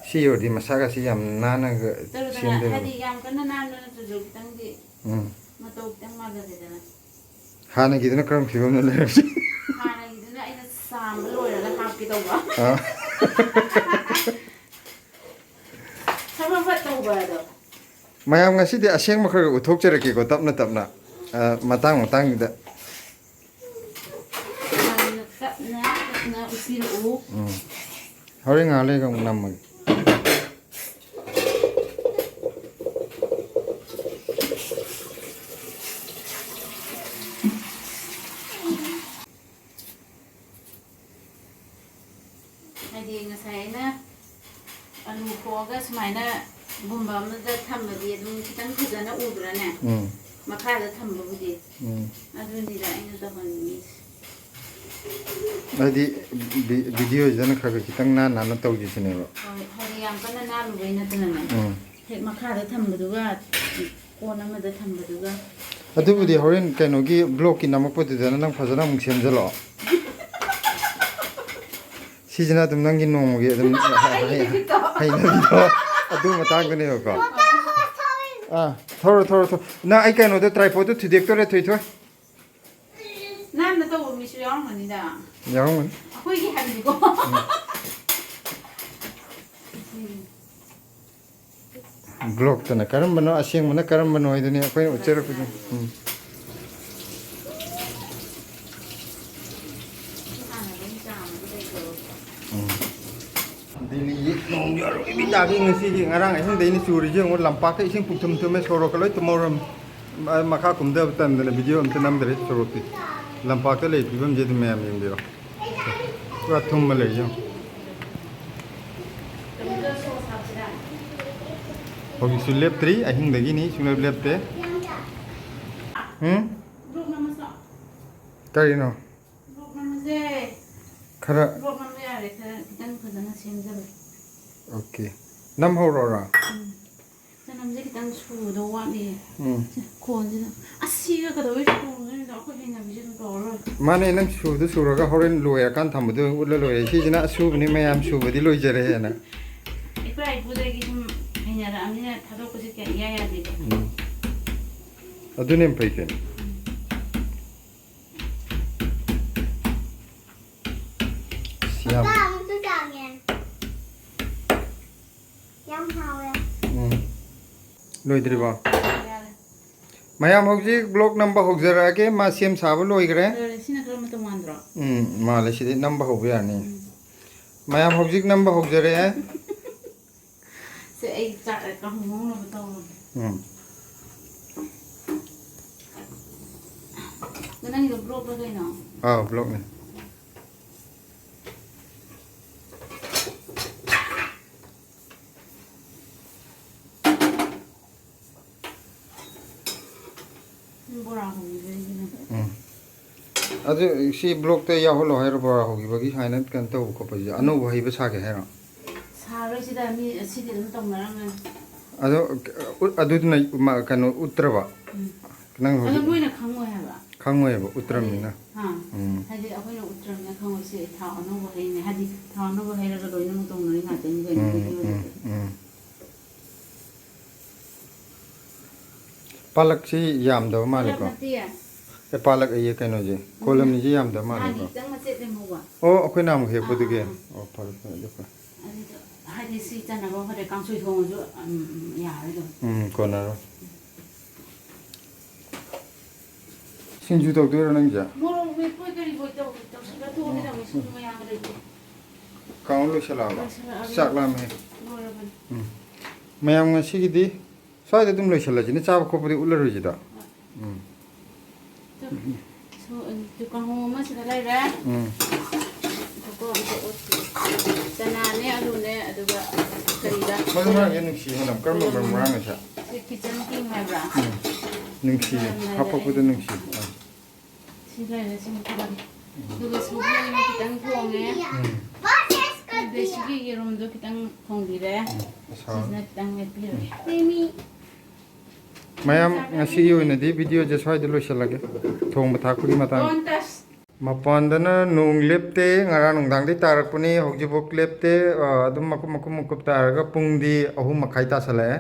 ꯁꯤ ꯌꯧꯔꯗꯤ ꯃꯁꯥꯒꯁꯤ ꯌꯥꯝ ꯅꯥꯟꯅꯒ ꯇꯔꯨ ꯇꯅꯥꯟ, ꯁꯦꯝꯗꯣꯏꯅꯦ꯫ ꯍꯥꯏꯗꯤ ꯌꯥꯝ ꯀꯟꯅ ꯅꯥꯟꯕ ꯅꯠꯇ꯭ꯔꯁꯨ ꯈꯤꯇꯪꯗꯤ ꯎꯝ꯫ ꯃꯇꯧ ꯈꯤꯇꯪ ꯃꯥꯟꯅꯗꯦꯗꯅ꯫ ꯍꯥꯟꯅꯒꯤꯗꯨꯅ ꯀꯔꯝꯕ ꯐꯤꯕꯝꯅꯣ ꯂꯩꯔꯝꯃꯤꯁꯦ? ꯍꯥꯟꯅꯒꯤꯗꯨꯅ ꯑꯩꯅ ꯆꯥꯝꯕ ꯂꯣꯏꯔꯒ ꯍꯥꯞꯀꯦ ꯇꯧꯕ꯫ ꯑꯥ꯫ ꯐꯠ ꯐꯠ ꯐꯠ ꯇꯧꯕ ꯑꯗꯣ꯫ ꯃꯌꯥꯝ ꯉꯁꯤꯗꯤ ꯑꯁꯦꯡꯕ ꯈꯔ ꯈꯔ ꯎꯠꯊꯣꯛꯆꯔꯛꯀꯦꯀꯣ, ꯇꯞꯅ ꯇꯞꯅ꯫ ꯑ, ꯃꯇꯥꯡ ꯃꯇꯥꯡꯗ꯫ ꯌꯥꯝꯅ ꯇꯞꯅ ꯇꯞꯅ ꯎꯠꯄꯤꯔꯛꯎ꯫ ꯎꯝ꯫ ꯍꯣꯔꯦꯟ ꯉꯥꯏꯍꯥꯛ ꯂꯩꯔꯒ ꯑꯃꯨꯛ ꯅꯝꯃꯒꯦ꯫ ꯍꯥꯏꯗꯤ ꯉꯁꯥꯏ ꯑꯩꯅ ꯑꯂꯨ ꯈꯣꯛꯑꯒ ꯁꯨꯃꯥꯏꯅ ꯒꯨꯝꯕ ꯑꯃꯗ ꯊꯝꯃꯗꯤ ꯑꯗꯨꯝ ꯈꯤꯇꯪ ꯐꯖꯅ ꯎꯗ꯭ꯔꯅꯦ? ꯎꯝ꯫ ꯃꯈꯥꯗ ꯊꯝꯕꯕꯨꯗꯤ꯫ ꯎꯝ꯫ ꯑꯗꯨꯅꯤꯗ ꯑꯩꯅ ꯇꯧꯍꯟꯅꯤꯡꯉꯤꯁꯦ꯫ ꯍꯥꯏꯗꯤ ꯚꯤ-, ꯚꯤꯗꯤꯑꯣꯁꯤꯗꯅ ꯈꯔ ꯈꯔ ꯈꯤꯇꯪ ꯅꯥꯟ ꯅꯥꯟꯅ ꯇꯧꯈꯤꯁꯤꯅꯦꯕ꯫ ꯍꯣꯏ, ꯍꯥꯏꯗꯤ ꯌꯥꯝ ꯀꯟꯅ ꯅꯥꯜꯂꯨꯕꯩ ꯅꯠꯇꯅꯅꯦ꯫ ꯎꯝ꯫ ꯍꯦꯛ ꯃꯈꯥꯗ ꯊꯝꯕꯗꯨꯒ ꯀꯣꯟ ꯑꯃꯗ ꯊꯝꯕꯗꯨꯒ꯫ ꯑꯗꯨꯕꯨꯗꯤ ꯍꯣꯔꯦꯟ ꯀꯩꯅꯣꯒꯤ ꯕ꯭ꯂꯣꯛꯀꯤ ꯅꯝꯃꯛꯄꯗꯨꯗꯅ ꯅꯪ ꯐꯖꯅ ꯑꯃꯨꯛ ꯁꯦꯝꯖꯤꯜꯂꯛꯑꯣ꯫ ꯁꯤꯁꯤꯅ ꯑꯗꯨꯝ ꯅꯪꯒꯤ ꯅꯣꯡꯃꯒꯤ ꯑꯗꯨꯝ ꯍꯩ-, ꯍꯩꯅꯕꯤꯗꯣ꯫ ꯍꯩꯅꯕꯤꯗꯣ ꯑꯗꯨ ꯃꯇꯥꯡꯗꯅꯦꯕꯀꯣ꯫ ꯑꯥ, ꯊꯧꯔꯣ, ꯊꯧꯔꯣ, ꯊꯧꯔꯣ꯫ ꯅꯪ ꯑꯩ ꯀꯩꯅꯣꯗꯣ, ꯇ꯭ꯔꯥꯏꯄꯣꯗꯇꯣ ꯊꯨꯗꯦꯛꯇꯣꯔꯦ, ꯊꯣꯏꯊꯣꯏ꯫ ꯅꯥꯟꯅ ꯇꯧꯕ ꯃꯤꯁꯨ ꯌꯥꯎꯔꯝꯒꯅꯤꯗ꯫ ꯌꯥꯎꯔꯝꯒꯅꯤ꯫ ꯑꯩꯈꯣꯏꯒꯤ ꯍꯥꯏꯕꯅꯤꯀꯣ꯫ ꯎꯝ꯫ ꯕ꯭ꯂꯣꯛꯇꯅ ꯀꯔꯝꯕꯅꯣ, ꯑꯁꯦꯡꯕꯅ ꯀꯔꯝꯕꯅꯣ ꯍꯥꯏꯗꯨꯅꯤ ꯑꯩꯈꯣꯏꯅ ꯎꯠꯆꯔꯛꯄꯗꯨ꯫ ꯎꯝ꯫ ꯎꯝ꯫ ꯗꯦꯜꯂꯤꯒꯤ ꯅꯣꯡ ꯌꯥꯔꯣꯏꯕꯤ ꯇꯥꯕꯤ ꯉꯁꯤꯒꯤ, ꯉꯔꯥꯡ ꯑꯍꯤꯡꯗꯩꯅ ꯆꯨꯔꯤꯁꯦ ꯌꯦꯡꯉꯣ, ꯂꯝꯄꯥꯛꯇ ꯏꯁꯤꯡ ꯄꯨꯛꯊꯨꯝ ꯊꯨꯝꯃꯦ, ꯁꯣꯔꯣꯛꯀ ꯂꯣꯏ ꯇꯨꯝꯍꯧꯔꯝꯃꯤ꯫ ꯃ-, ꯃꯈꯥ ꯀꯨꯝꯊꯕ ꯇꯟꯗꯅ ꯚꯤꯗꯤꯑꯣ ꯑꯝꯇ ꯅꯝꯗ꯭ꯔꯦ ꯁꯣꯔꯣꯛꯇꯤ꯫ ꯂꯝꯄꯥꯛꯇ ꯂꯩ ꯐꯤꯕꯝꯁꯦ ꯑꯗꯨꯝ ꯃꯌꯥꯝ ꯌꯦꯡꯕꯤꯔꯣ꯫ ꯄꯨꯔꯥ ꯊꯨꯝꯃ ꯂꯩ ꯌꯦꯡꯉꯣ꯫ ꯍꯧꯖꯤꯛꯁꯨ ꯂꯦꯞꯇ꯭ꯔꯤ, ꯑꯍꯤꯡꯗꯒꯤꯅꯤ ꯁꯨꯡꯂꯦꯞ ꯂꯦꯞꯇꯦ꯫ ꯎꯝ? ꯀꯔꯤꯅꯣ? ꯈꯔ꯫ ꯑꯣꯀꯦ꯫ ꯅꯝ ꯍꯧꯔꯛꯑꯣꯔꯥ? ꯎꯝ꯫ ꯆꯅꯝꯁꯦ ꯈꯤꯇꯪ ꯁꯨꯗꯧ ꯋꯥꯠꯂꯤꯌꯦ꯫ ꯎꯝ꯫ ꯁꯦ, ꯈꯣꯟꯁꯤꯗ꯫ ꯑꯁ, ꯁꯤꯒ ꯀꯩꯗꯧꯕꯩ ꯁꯨꯗꯣꯏꯅꯣ? ꯑꯩꯈꯣꯏ ꯍꯩꯅꯕꯤꯁꯦ ꯑꯗꯨꯝ ꯇꯧꯔ ꯂꯣꯏꯔꯦ꯫ ꯃꯥꯅꯦ, ꯅꯪ ꯁꯨꯗꯨ ꯁꯨꯔꯒ ꯍꯣꯔꯦꯟ ꯂꯣꯏꯔꯀꯥꯟ ꯊꯝꯕꯗꯨ ꯑꯣꯏꯅ ꯎꯠꯂ ꯂꯣꯏꯔꯦ꯫ ꯁꯤꯁꯤꯅ ꯑꯁꯨꯕꯅꯤ, ꯃꯌꯥꯝ ꯁꯨꯕꯗꯤ ꯂꯣꯏꯖꯔꯦꯅ꯫ ꯑꯩꯈꯣꯏ ꯑꯥꯏꯄꯨꯗꯒꯤ ꯁꯨꯝ ꯍꯩꯅꯔꯛꯑꯕꯅꯤꯅ ꯊꯥꯗꯣꯛꯄꯁꯦ ꯀꯌꯥ ꯏꯌꯥ ꯌꯥꯗꯦꯕ꯫ ꯎꯝ꯫ ꯑꯗꯨꯅ ꯍꯦꯟꯅ ꯐꯩ ꯀꯩꯅꯣ꯫ ꯁꯤ ꯌꯥꯝ ꯄꯄꯥ, ꯑꯃꯨꯛꯁꯨ ꯆꯥꯒꯦ꯫ ꯌꯥꯝ ꯍꯥꯎꯋꯦ꯫ ꯎꯝ꯫ ꯂꯣꯏꯗ꯭ꯔꯤꯕꯣ? ꯌꯥꯔꯦ꯫ ꯃꯌꯥꯝ ꯍꯧꯖꯤꯛ ꯕ꯭ꯂꯣꯛ ꯅꯝꯕ ꯍꯧꯖꯔꯛꯑꯒꯦ꯫ ꯃꯥ ꯁꯦꯝ ꯁꯥꯕ ꯂꯣꯏꯈ꯭ꯔꯦ꯫ ꯂꯣꯏꯔꯦ꯫ ꯁꯤꯅ ꯈꯔ ꯃꯇꯧ ꯃꯥꯟꯗ꯭ꯔꯣ? ꯎꯝ, ꯃꯥꯜꯂꯦ꯫ ꯁꯤꯗꯤ ꯅꯝꯕ ꯍꯧꯕ ꯌꯥꯔꯅꯤ꯫ ꯎꯝ꯫ ꯃꯌꯥꯝ ꯍꯧꯖꯤꯛ ꯅꯝꯕ ꯍꯧꯖꯔꯛꯑꯦ꯫ ꯁꯦ, ꯑꯩ ꯆꯥꯛ ꯀꯥꯡꯍꯧ ꯉꯧꯅꯕ ꯇꯧꯔꯒꯦ꯫ ꯎꯝ꯫ ꯑꯗꯣ ꯅꯪꯒꯤꯗꯣ ꯕ꯭ꯂꯣꯛꯂꯣ ꯀꯩꯅꯣ? ꯑꯥꯎ, ꯕ꯭ꯂꯣꯛꯅꯦ꯫ ꯕꯣꯔꯥ ꯍꯧꯕꯤꯕꯒꯤꯅꯦ꯫ ꯎꯝ꯫ ꯑꯗꯨ ꯁꯤ ꯕ꯭ꯂꯣꯛꯇ ꯌꯥꯎꯍꯜꯂꯣ ꯍꯥꯏꯔꯣ, ꯕꯣꯔꯥ ꯍꯧꯈꯤꯕꯒꯤ ꯁꯨꯃꯥꯏꯅ ꯀꯩꯅꯣ ꯇꯧꯕ ꯈꯣꯠꯄꯁꯦ? ꯑꯅꯧꯕ ꯍꯩꯕ ꯁꯥꯒꯦ ꯍꯥꯏꯔꯣ? ꯁꯥꯔꯣꯏ ꯁꯤꯗ, ꯃꯤ ꯁꯤꯗꯤ ꯑꯗꯨꯝ ꯇꯧꯅꯔꯝꯒꯅꯤ꯫ ꯑꯗꯣ ꯎꯠ- ꯑꯗꯨꯗꯨꯅ ꯃ- ꯀꯩꯅꯣ ꯎꯠꯇ꯭ꯔꯕ? ꯎꯝ꯫ ꯅꯪ ꯑꯗꯣ ꯍꯧꯖꯤꯛ ꯃꯣꯏꯅ ꯈꯪꯉꯣꯏ ꯍꯥꯏꯕ꯫ ꯈꯪꯉꯣꯏꯕ, ꯎꯠꯇ꯭ꯔꯕꯅꯤꯅ꯫ ꯑꯥ꯫ ꯎꯝ꯫ ꯍꯥꯏꯗꯤ ꯑꯩꯈꯣꯏꯅ ꯎꯠꯇ꯭ꯔꯕꯅꯤꯅ ꯈꯪꯉꯣꯏ꯫ ꯁꯤ ꯊꯥꯎ ꯑꯅꯧꯕ ꯍꯩꯅꯦ, ꯍꯥꯏꯗꯤ ꯊꯥꯎ ꯑꯅꯧꯕ ꯍꯩꯔꯒ ꯂꯣꯏꯅꯃꯛ ꯇꯧꯅꯔꯤ ꯉꯥꯛꯇꯅꯤ ꯀꯩꯅꯣ, ꯎꯝ, ꯚꯤꯗꯤꯑꯣꯗꯗꯤ꯫ ꯎꯝ, ꯎꯝ꯫ ꯄꯥꯂꯛꯁꯤ ꯌꯥꯝꯗꯕ ꯄꯥꯂꯛ ꯃꯥꯜꯂꯦꯀꯣ? ꯅꯠꯇꯦꯌꯦ꯫ ꯑꯦ, ꯄꯥꯂꯛ ꯑꯩꯌꯦ, ꯀꯩꯅꯣꯁꯦ, ꯀꯣꯂꯝꯅꯤꯁꯤ ꯌꯥꯝꯗꯕ ꯃꯥꯒꯤ ꯃꯥꯜꯂꯦꯀꯣ? ꯈꯤꯇꯪ ꯃꯆꯦꯠ ꯂꯦꯝꯍꯧꯕ꯫ ꯑꯣ, ꯑꯩꯈꯣꯏꯅ ꯑꯃꯨꯛ ꯍꯦꯛꯄꯗꯨꯒꯤ? ꯑꯥ, ꯑꯥ, ꯑꯥ꯫ ꯑꯣ, ꯐꯔꯦ, ꯐꯔꯦ, ꯑꯗꯨ ꯐꯔꯦ꯫ ꯑꯗꯨꯗꯣ ꯍꯥꯏꯗꯤ ꯁꯤ ꯆꯥꯟꯅꯕ ꯐꯔꯦ, ꯀꯥꯡꯁꯣꯏ ꯊꯣꯡꯉꯁꯨ, ꯎꯝ, ꯎꯝ, ꯌꯥꯔꯦ ꯑꯗꯨꯝ꯫ ꯎꯝ, ꯀꯣꯟꯅꯔꯣꯏ꯫ ꯁꯤꯡꯖꯨ ꯇꯧꯗꯣꯏꯔꯣ ꯅꯪꯁꯦ? ꯃꯣꯔꯣꯛ ꯃꯦꯠꯄꯣꯏ ꯀꯔꯤꯕꯣꯏ ꯇꯧ-, ꯇꯧꯁꯜꯂ ꯊꯣꯡꯉꯒꯦ ꯇꯧꯅꯤ, ꯁꯨꯝ ꯃꯌꯥꯝꯒ ꯂꯩꯇꯦ꯫ ꯀꯥꯡꯍꯧ ꯂꯣꯏꯁꯜꯂꯛꯑꯕ? ꯂꯣꯏꯁꯜꯂꯛꯑꯕꯅꯤ꯫ ꯆꯥꯛ ꯂꯥꯝꯃꯦ꯫ ꯂꯣꯏꯔꯕꯅꯤ꯫ ꯎꯝ꯫ ꯃꯌꯥꯝ ꯉꯁꯤꯒꯤꯗꯤ ꯁ꯭ꯋꯥꯏꯗ ꯑꯗꯨꯝ ꯂꯣꯏꯁꯜꯂꯁꯤꯅꯦ, ꯆꯥꯕ ꯈꯣꯠꯄꯗꯤ ꯎꯠꯂꯔꯣꯏꯁꯤꯗ꯫ ꯎꯝ꯫ ꯇꯨ, ꯁꯨ-, ꯇꯨ ꯀꯥꯡꯍꯧ ꯑꯃ ꯁꯤꯗ ꯂꯩꯔꯦ꯫ ꯎꯝ꯫ ꯉꯥꯏꯈꯣꯀꯣ, ꯑꯝꯇ ꯑꯣꯠꯈꯤꯒꯦ꯫ ꯆꯅꯥꯅꯦ, ꯑꯂꯨꯅꯦ, ꯑꯗꯨꯒ ꯀꯔꯤꯒ? ꯃꯔꯨ ꯃꯔꯥꯡꯁꯦ ꯅꯨꯡꯁꯤ ꯃꯅꯝ, ꯀꯔꯝꯕ ꯃꯔꯨ ꯃꯔꯥꯡꯅꯣ ꯁꯦ? ꯁꯤ ꯀꯤꯆꯟ ꯀꯤꯡ ꯍꯥꯏꯕ꯭ꯔꯥ? ꯎꯝ꯫ ꯅꯨꯡꯁꯤ, ꯃꯔꯨ ꯃꯔꯥꯡ ꯂꯩꯔꯦ꯫ ꯍꯥꯞꯄꯛꯄꯗ ꯅꯨꯡꯁꯤ꯫ ꯑꯥ꯫ ꯁꯤ ꯂꯩꯔꯦ, ꯁꯤ ꯃꯨꯠꯊꯠꯂꯒꯦ꯫ ꯑꯗꯨꯒ ꯁꯧꯒ꯭ꯔꯤ ꯑꯃ ꯈꯤꯇꯪ ꯊꯣꯡꯉꯦ꯫ ꯎꯝ꯫ ꯑꯗꯩ ꯁꯤꯒꯤ ꯌꯦꯔꯨꯝꯗꯣ ꯈꯤꯇꯪ ꯊꯣꯡꯕꯤꯔꯦ꯫ ꯑꯁꯥ꯫ ꯁꯤꯁꯤꯅ ꯈꯤꯇꯪ ꯃꯦꯠꯄꯤꯔꯒꯦ꯫ ꯃꯌꯥꯝ, ꯉꯁꯤꯒꯤ ꯑꯣꯏꯅꯗꯤ ꯚꯤꯗꯤꯑꯣꯁꯦ ꯁ꯭ꯋꯥꯏꯗ ꯂꯣꯏꯁꯤꯜꯂꯒꯦ, ꯊꯣꯡꯕ ꯊꯥꯛꯄꯒꯤ ꯃꯇꯥꯡ꯫ Don't touch꯫ ꯃꯄꯥꯟꯗꯅ ꯅꯣꯡ ꯂꯦꯞꯇꯦ, ꯉꯔꯥꯡ ꯅꯨꯡꯗꯥꯡꯗꯩ ꯇꯥꯔꯛꯄꯅꯤ, ꯍꯧꯖꯤꯛꯐꯥꯎ ꯂꯦꯞꯇꯦ꯫ ꯑ, ꯑꯗꯨꯝ ꯃꯀꯨꯞ ꯃꯀꯨꯞ ꯃꯀꯨꯞ ꯇꯥꯔꯒ ꯄꯨꯡꯗꯤ ꯑꯍꯨꯝ ꯃꯈꯥꯏ ꯇꯥꯁꯜꯂꯛꯑꯦ꯫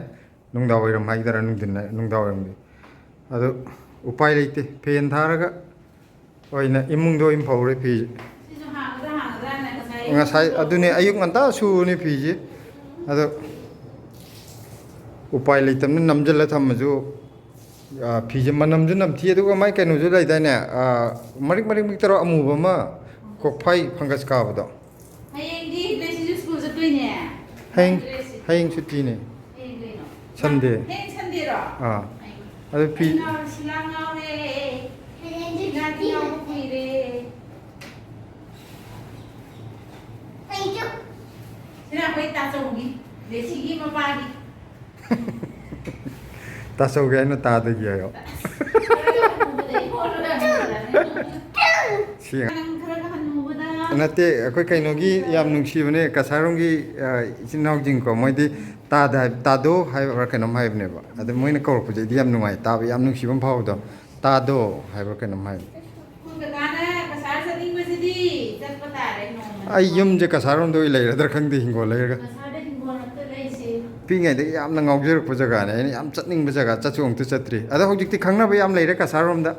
ꯅꯨꯡꯗꯥꯡ ꯋꯥꯏꯔꯝ ꯍꯥꯏꯒꯗ꯭ꯔꯥ, ꯅꯨꯡꯊꯤꯟ, ꯅꯨꯡꯗꯥꯡ ꯋꯥꯏꯔꯝꯒꯤ꯫ ꯑꯗꯨ ꯎꯄꯥꯏ ꯂꯩꯇꯦ, ꯐꯦꯟ ꯊꯥꯔꯒ ꯑꯣꯏꯅ ꯏꯃꯨꯡꯗ ꯑꯣꯏꯅ ꯐꯧꯔꯦ ꯐꯤꯁꯦ꯫ ꯁꯤꯁꯨ ꯍꯥꯡꯒꯗ꯭ꯔꯥ ꯍꯥꯡꯒꯗ꯭ꯔꯥꯅ ꯉꯁꯥꯏ ꯉꯁꯥꯏ, ꯑꯗꯨꯅꯦ, ꯑꯌꯨꯛ ꯉꯟꯇꯥ ꯁꯨꯕꯅꯤ ꯐꯤꯁꯦ꯫ ꯑꯗꯣ ꯎꯄꯥꯏ ꯂꯩꯇꯕꯅꯤꯅ ꯅꯝꯁꯤꯜꯂ ꯊꯝꯃꯁꯨ, ꯑ, ꯐꯤꯁꯦ ꯃꯅꯝꯁꯨ ꯅꯝꯊꯤ, ꯑꯗꯨꯒ ꯃꯥꯏ ꯀꯩꯅꯣꯁꯨ ꯂꯩꯗꯥꯏꯅꯦ, ꯑ, ꯃꯔꯤꯛ ꯃꯔꯤꯛ ꯃꯔꯤꯛ ꯇꯧꯔ ꯑꯃꯨꯕ ꯑꯃ, ꯀꯣꯛꯐꯥꯏ ꯐꯪꯒꯁ ꯀꯥꯕꯗꯣ꯫ ꯍꯌꯦꯡꯗꯤ ꯂꯦꯁꯤꯁꯨ ꯁ꯭ꯀꯨꯜ ꯆꯠꯇꯣꯏꯅꯦ꯫ ꯍꯌꯦꯡ, ꯗ꯭ꯔꯦꯁꯁꯦ꯫ ꯍꯌꯦꯡ ꯁꯨꯇꯤꯅꯦ꯫ ꯍꯌꯦꯡ ꯀꯩꯅꯣ? ꯁꯟꯗꯦ꯫ ꯍꯌꯦꯡ ꯁꯟꯗꯦꯔꯣ? ꯑꯥ꯫ ꯑꯩ ꯑꯗꯨ ꯐꯤ ꯑꯩ ꯉꯥꯎꯔꯦ, ꯁꯤꯂꯥ ꯉꯥꯎꯔꯦ꯫ ꯁꯤꯂꯥꯗꯤ ꯉꯥꯎꯕ ꯀꯨꯏꯔꯦ꯫ ꯁꯤꯅ ꯑꯩꯈꯣꯏ ꯇꯥꯆꯧꯒꯤ, ꯂꯦꯁꯤꯒꯤ ꯃꯄꯥꯒꯤ꯫ ꯇꯥꯆꯧꯒꯤ ꯍꯥꯏꯅ ꯇꯥꯗꯒꯤ ꯍꯥꯏꯌꯣ꯫ ꯅꯪ ꯈꯔꯒ ꯍꯟꯅꯨꯕꯗ꯫ ꯅꯠꯇꯦ, ꯑꯩꯈꯣꯏ ꯀꯩꯅꯣꯒꯤ ꯌꯥꯝ ꯅꯨꯡꯁꯤꯕꯅꯦ, ꯀꯁꯥꯔꯣꯝꯒꯤ, ꯑ, ꯏꯆꯤꯟ ꯏꯅꯥꯎꯁꯤꯡꯀꯣ, ꯃꯣꯏꯗꯤ ꯇꯥꯗ ꯍꯥꯏ-, ꯇꯥꯗꯣ ꯍꯥꯏꯕ꯭ꯔꯥ ꯀꯩꯅꯣꯝ ꯍꯥꯏꯕꯅꯦꯕ꯫ ꯑꯗ ꯃꯣꯏꯅ ꯀꯧꯔꯛꯄꯁꯦ ꯑꯩꯗꯤ ꯌꯥꯝ ꯅꯨꯡꯉꯥꯏ, ꯇꯥꯕ ꯌꯥꯝ ꯅꯨꯡꯁꯤꯕ ꯑꯃ ꯐꯥꯎꯕꯗꯣ꯫ ꯇꯥꯗꯣ ꯍꯥꯏꯕ꯭ꯔꯥ ꯀꯩꯅꯣꯝ ꯍꯥꯏꯕꯅꯦ꯫ ꯑꯩꯈꯣꯏ ꯀꯀꯥꯅ ꯀꯁꯥꯔ ꯆꯠꯅꯤꯡꯕꯁꯤꯗꯤ ꯆꯠꯄ ꯇꯥꯔꯦ ꯅꯣꯡꯃ꯫ ꯑꯩ ꯌꯨꯝꯁꯦ ꯀꯁꯥꯔꯣꯝꯗ ꯑꯣꯏ ꯂꯩꯔꯗ꯭ꯔꯥ ꯈꯪꯗꯦ, ꯍꯤꯡꯒꯣꯜ ꯂꯩꯔꯒ꯫ ꯀꯁꯥꯔꯗ ꯍꯤꯡꯒꯣꯜ ꯑꯝꯇ ꯂꯩꯁꯦ꯫ ꯄꯤꯛꯏꯉꯩꯗꯒꯤ ꯌꯥꯝꯅ ꯉꯥꯎꯖꯔꯛꯄ ꯖꯒꯥꯅꯦ, ꯑꯩꯅ ꯌꯥꯝ ꯆꯠꯅꯤꯡꯕ ꯖꯒꯥ, ꯆꯠꯁꯨ ꯑꯃꯨꯛꯇ ꯆꯠꯇ꯭ꯔꯤ꯫ ꯑꯗꯣ ꯍꯧꯖꯤꯛꯇꯤ ꯈꯪꯅꯕ ꯌꯥꯝ ꯂꯩꯔꯦ ꯀꯁꯥꯔꯔꯣꯝꯗ꯫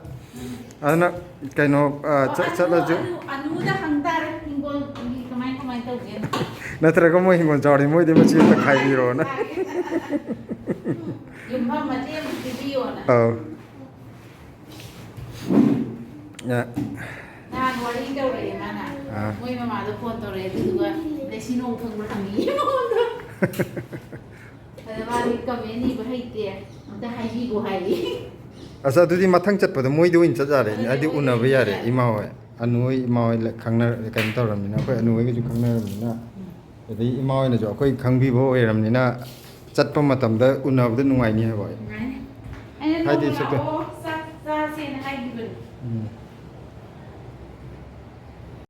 ꯑꯗꯨꯅ ꯀꯩꯅꯣ, ꯑ, ꯑꯣ, ꯆꯠ-, ꯑꯗꯨ, ꯆꯠꯂꯁꯨ꯫ ꯑꯗꯨ, ꯑꯅꯨꯗ ꯍꯪ ꯇꯥꯔꯦ, ꯍꯤꯡꯒꯣꯜꯒꯤ ꯀꯃꯥꯏ, ꯀꯃꯥꯏ ꯇꯧꯒꯦꯅ꯫ ꯅꯠꯇ꯭ꯔꯒ ꯃꯣꯏ ꯍꯤꯡꯒꯣꯜ ꯆꯥꯎꯔꯗꯤ ꯃꯣꯏꯗꯤ ꯃꯆꯦ ꯑꯝꯇ ꯈꯥꯏꯕꯤꯔꯣꯅ꯫ ꯌꯨꯝꯐꯝ ꯃꯆꯦ ꯑꯃ ꯄꯤꯕꯤꯌꯣꯅ꯫ ꯑꯧ꯫ ꯑ꯫ ꯅꯍꯥꯟ ꯋꯥꯔꯤ ꯇꯧꯔꯛꯑꯦ ꯃꯥꯅ꯫ ꯑꯥ꯫ ꯃꯣꯏ ꯃꯃꯥꯗꯣ ꯐꯣꯟ ꯇꯧꯔꯛꯑꯦ, ꯑꯗꯨꯗꯨꯒ ꯂꯩꯁꯤ ꯅꯣꯡ ꯈꯪꯕ꯭ꯔꯥ ꯍꯪꯉꯤ ꯃꯉꯣꯟꯗ꯫ ꯑꯗ ꯃꯥꯗꯤ ꯀꯃꯦꯟ ꯏꯕ ꯍꯩꯇꯦ, ꯑꯝꯇ ꯍꯥꯏꯕꯤꯒꯣ ꯍꯥꯏꯌꯦ꯫ ꯑꯁ, ꯑꯗꯨꯗꯤ ꯃꯊꯪ ꯆꯠꯄꯗ ꯃꯣꯏꯗ ꯑꯣꯏꯅ ꯆꯠ ꯌꯥꯔꯦ, ꯑꯗꯨꯗꯤ ꯍꯥꯏꯗꯤ ꯃꯣꯏꯗ ꯎꯅꯕ ꯑꯣꯏꯅ ꯌꯥꯔꯦ, ꯆꯠ ꯌꯥꯔꯦ꯫ ꯏꯃꯥ ꯍꯣꯏ, ꯑꯅꯨ ꯍꯣꯏ, ꯏꯃꯥ ꯍꯣꯏ ꯂ-, ꯈꯪꯅ-, ꯀꯩꯅꯣ ꯇꯧꯔꯕꯅꯤꯅ, ꯑꯩꯈꯣꯏ ꯑꯅꯨ ꯍꯣꯏꯒꯁꯨ ꯈꯪꯅꯔꯕꯅꯤꯅ, ꯎꯝ꯫ ꯑꯗꯩ ꯏꯃꯥ ꯍꯣꯏꯅꯁꯨ ꯑꯩꯈꯣꯏ ꯈꯪꯕꯤꯕ ꯑꯣꯏꯔꯕꯅꯤꯅ, ꯆꯠꯄ ꯃꯇꯝꯗ ꯎꯅꯕꯗ ꯅꯨꯡꯉꯥꯏꯅꯤ ꯍꯥꯏꯕ꯫ ꯅꯨꯡꯉꯥꯏꯅꯤ꯫ ꯑꯩꯅ ꯍꯥꯏꯗꯤ ꯅꯣꯡꯃ ꯁꯛꯇꯣ꯫ ꯂꯥꯛꯑꯣ, ꯆꯥꯛ ꯆꯥꯁꯦꯅ ꯍꯥꯏꯈꯤꯕꯅꯤ꯫ ꯎꯝ꯫